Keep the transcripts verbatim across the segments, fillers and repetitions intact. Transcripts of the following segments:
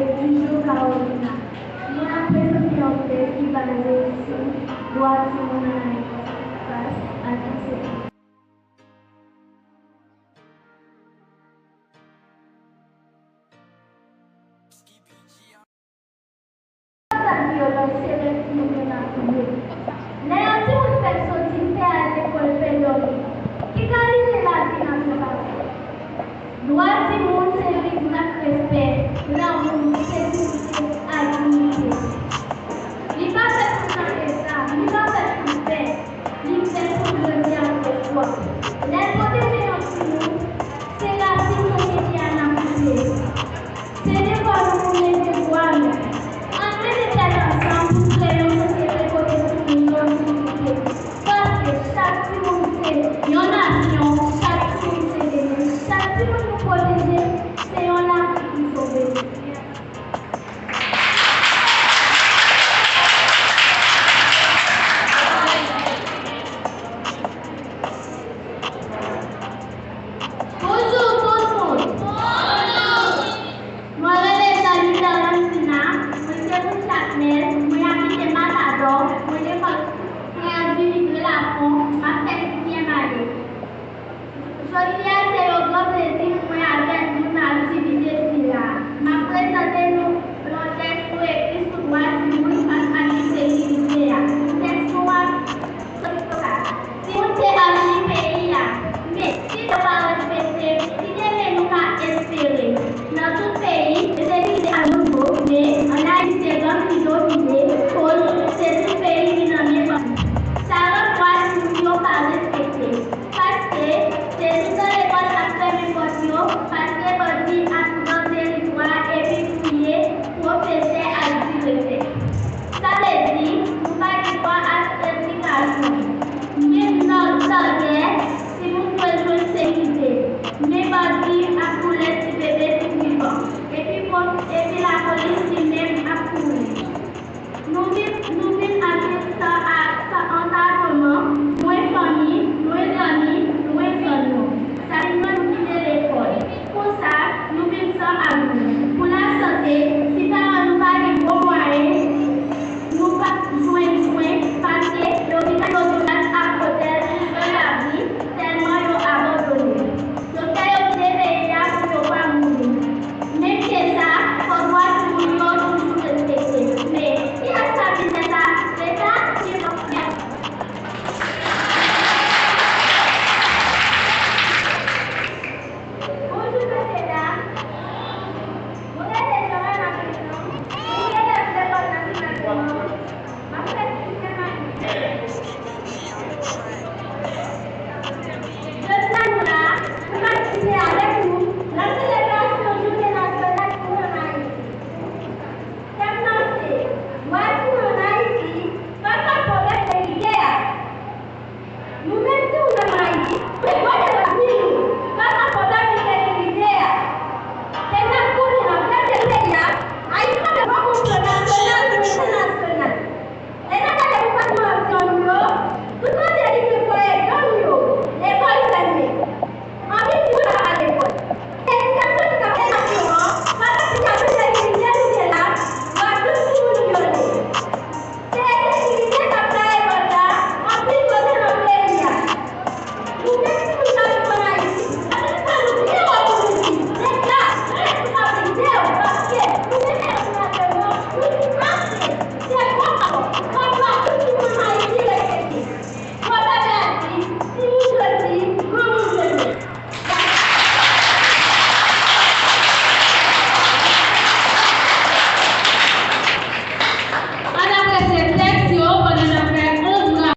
Di jou Carolina. Mwen ap prezante yon tèks ki baze sou dwa timoun an Ayiti fas a ensekirite. Sa vyolans se lè timoun yo nan kouri. Lè yon timoun fèk soti, fè al lekòl, fè dòmi. Ki kalite lavi n ap viv avè? Dwa timoun se viv nan respè, lanmou, sekirite ak diyite. Li pa fèt pou chanje zam, li pa fèt pou pè, li fèt pou grandi ak lespwa. Lè n pwoteje yon timoun, se rasin sosyete a n ap koupe. Se devwa nou pou leve vwa nou. Ann mete tèt ansanm pou kreye yon sosyete kote timoun yo an sekirite. Paske chak timoun se yon nasyon, chak timoun se demen, chak timoun nou pwoteje, se yon lavi ki sove. Bonjou tout moun. Mwen rele Janita Lancina, mwen se moun Jakmèl, mwen abite Matadò, mwen lekòl Frè Dimitri Lafon, m ap fè sizyèm ane. Jodi a se yon gran plezi pou mwen avèk nou nan aktivite sila. M ap prezante nou yon tèks nou ekri sou dwa timoun fas a ensekirite a. Tèks nou an, Timoun se avni peyi a. Men, si dwa pa respekte, ki demen nou ka espere? Nan tout peyi, ensekirite a nouvo, men ann Ayiti se gang ki domine, koz se tout peyi ki nan men bandi. Sa rann dwa timoun yo pa respekte. Paske, se toutan lekòl ap fèmen pòt yo, paske bandi ap pran teritwa epi touye pwofesè ak direktè. Sa vle di, nou pa gen dwa ak edikasyon. Menm nan tandè, timoun dwe jwenn sekirite. Men bandi ap boule ti bebe tou vivan. Epi pwòf, epi lapolis li menm ap kouri. Nou vin, nou vin ak yon tan a, tan ankadreman, lwen fanmi, lwen zanmi, lwen zòn nou. Sa vin fè nou kite lekòl. Konsa, nou vin san abri. Pou lasante, si paran nou pa gen bon mwayen, nou p ap jwenn swen, paske lopital yo vin ak otèl ki san abri, tèlman yo abandone. Doktè yo kite peyi a pou yo pa mouri. Menm ke sa, fòk dwa timoun yo toujou respekte. Men, kilès k ap di sa? Leta? Bonjou, mesye, dam. Mwen rele Joanna Christian. Mwen elèv lekòl Nasyonal Senmak. M ap fè sizyèm ane. Jodi a nou la pou n patisipe avèk nou nan selebrasyon Jounen Nasyonal Timoun an Ayiti. Tèm nan se, Dwa timoun an Ayiti fas a pwoblèm sekirite a. Nou menm timoun an Ayiti, nou dwe pwoteje lavi nou fas a pwoblèm ensekirite a. Ke n ap goumen nan pèse peyi a, Ayiti pa t ap konprann nasyonal pou entènasyonal. Lè n ap gade konpòtman zòn nou yo, tout kote ki gen pwoblèm gang yo, lekòl fèmen. Anpil timoun pa al lekòl. Edikasyon ki ka fè nasyon an, pa t ap pika pete ki gen nou gen la, dwa tout timoun vyole. Se ensekirite k ap fè lekòl la, anpil kote nan peyi a. Nou menm timoun k ap viv ann Ayiti, ann fè nou byen wè pou nou viv. Leta, responsabilize w, paske nou menm elektè yo, nou di ase. Se twòp, twòp, twòp, tout timoun Ayiti respekte. Pwovèb la di, timoun jodi, granmoun demen. Ann apresye tèks yo pandan n ap fè onz rapèl.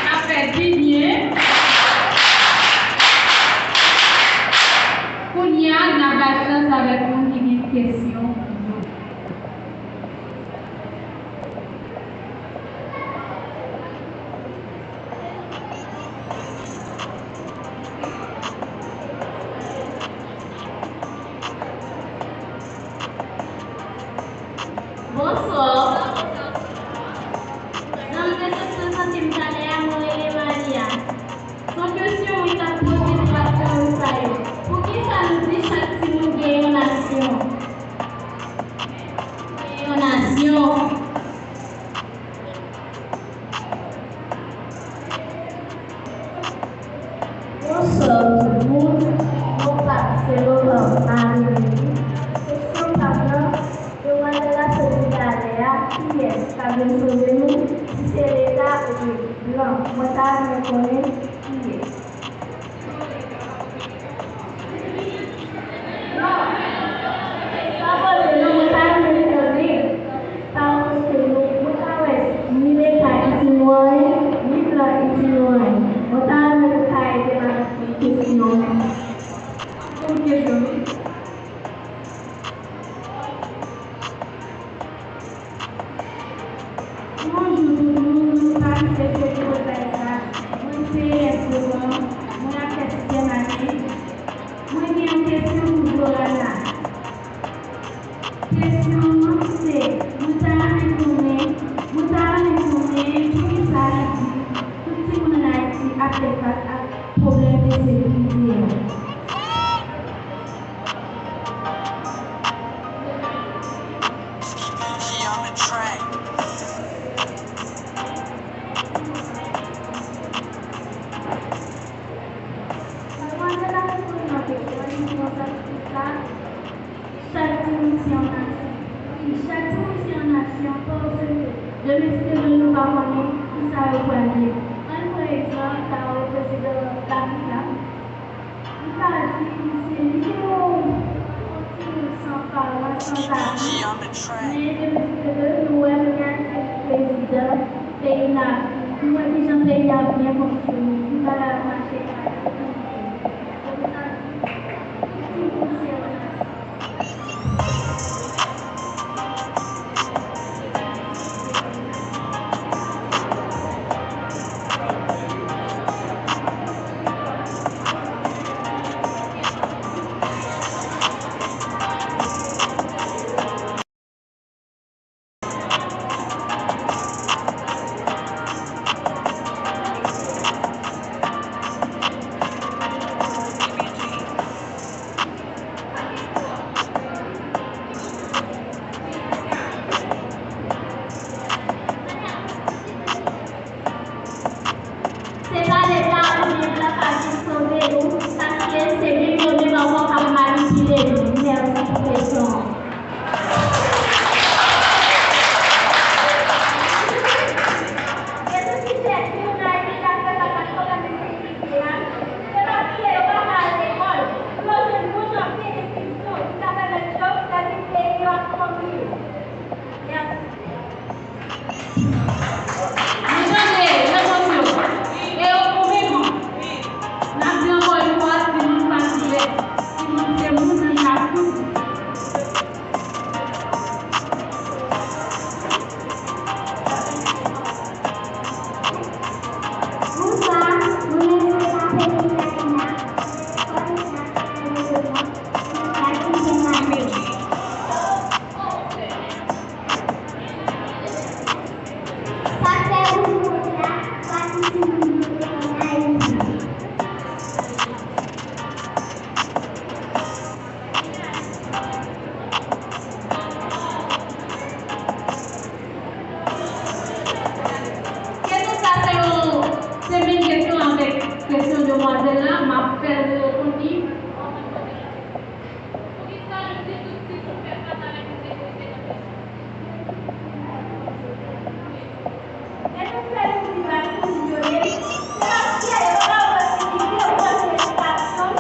N ap fè di byen. Kounye a, n ap bay chans avèk moun ki gen kesyon pou yo. Mwen ta renmen konnen kiyès. Non, pa poze non, mwen ta renmen tande. Paske mwen, mwen pa wè ni leta itilwa, ni blan itilwa. Mwen ta renmen nou ta ede m avèk kesyon an. Yon kesyon, wi. Bonjou tout moun, mwen se Freddy Rodriguez la. Mwen se elèv Doran, mwen ap fè sizyèm ane. Mwen gen yon kesyon pou Jorana. Kesyon an se, mwen ta renmen konnen, mwen ta renmen konnen poukisa li di tout timoun ann Ayiti ap fè fas ak pwoblèm ensekirite a. Madmwazèl la te poze yon kesyon, li di konsa, poukisa chak timoun se yon nasyon. Wi, chak timoun se yon nasyon, paske demen si Dye vle nou pa konnen kisa yo pral ye. Ann pran egzanp, ta prezidan Lafrik la. Li pa di li se, li se yon, yon timoun san paran, san zabi. Men depi se de nou wè kounye a li se prezidan peyi Lafrik. Nou wè kijan peyi a byen fonksyone, ki bagay ap mache an sekirite. Se pou sa m di, tout timoun se yon nasyon. Se pa leta oubyen blan k ap vin sove nou, paske se menm yo menm ankò k ap manipile nou. Mèsi pou kesyon an. Gen tout timoun Ayiti k ap fè fas ak pwoblèm ensekirite a. Se paske yo pa ka al lekòl pou yo jwenn bon jan byen enstriksyon ki ka pèmèt yo sèvi peyi yo ak fanmi yo. Mèsi. Nou tande repons yo, e yo konvenkan. N ap di ankò yon fwa, timoun pa ti bèt, timoun se moun nan chak jou. Bonswa, mwen menm se Matheny Karina, lekòl Nasyonal de Levant, nan sizyèm ane. Sa k fè pou nou konsa, pa ti timoun vle ann Ayiti. Kesyon sa se yon, se menm kesyon avèk kesyon demwazèl la, m ap fè l reponn li. Poukisa nou di tout timoun fè fas avèk ensekirite nan peyi? Se nou fè nou di bak pou nou vyole, se paske yo pa osansibilize yo pou pran edikasyon,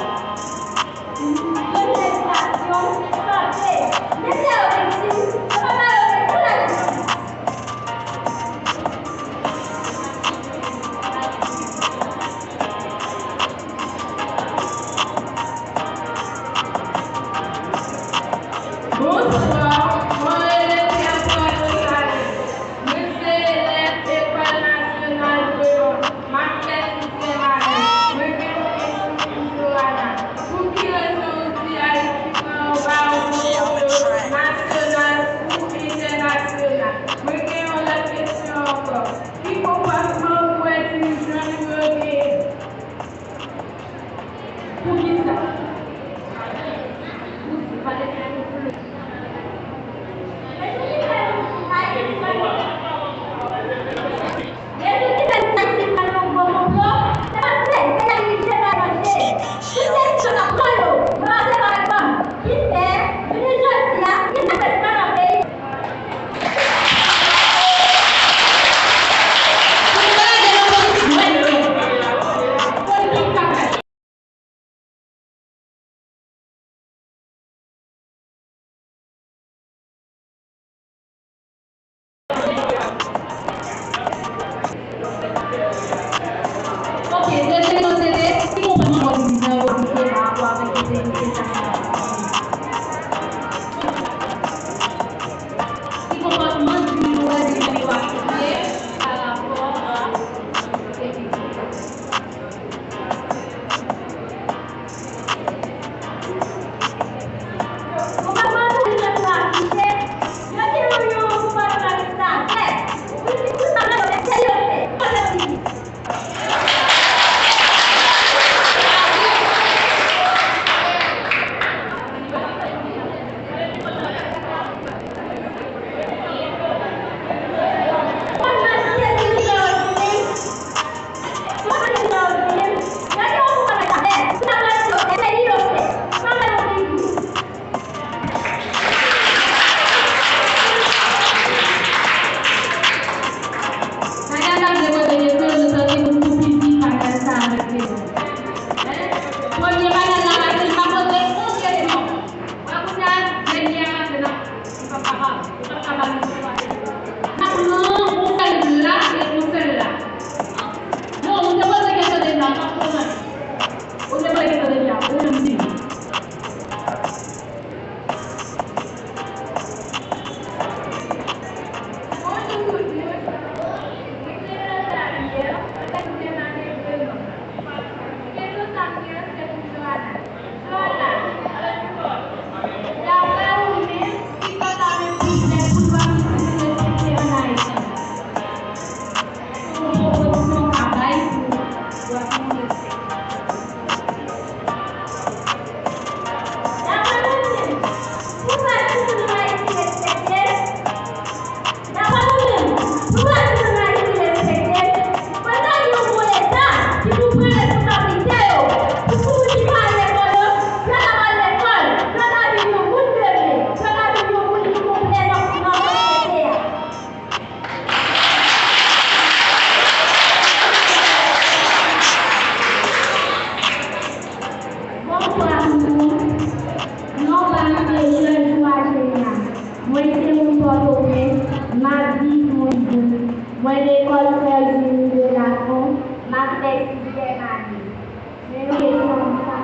jwenn edikasyon, sante, men se yo viktim, yo pa ba yo okenn lajistis. Bonswa, mwen rele Pierre Paul Rosalin. Mwen se elèv Lekòl Nasyonal Doran. M ap fè sizyèm ane. Mwen gen yon kesyon pou Johanna. Pou ki rezon ou di Ayiti pran yon bawon pou konplo nasyonal ou entènasyonal? Mwen gen yon lòt kesyon ankò. Ki konpòtman ou kwè timoun jèn yo genyen? Poukisa? Lekòl Frè Jimmy Delacon, m ap fè sizyèm ane. Men nou te san sa,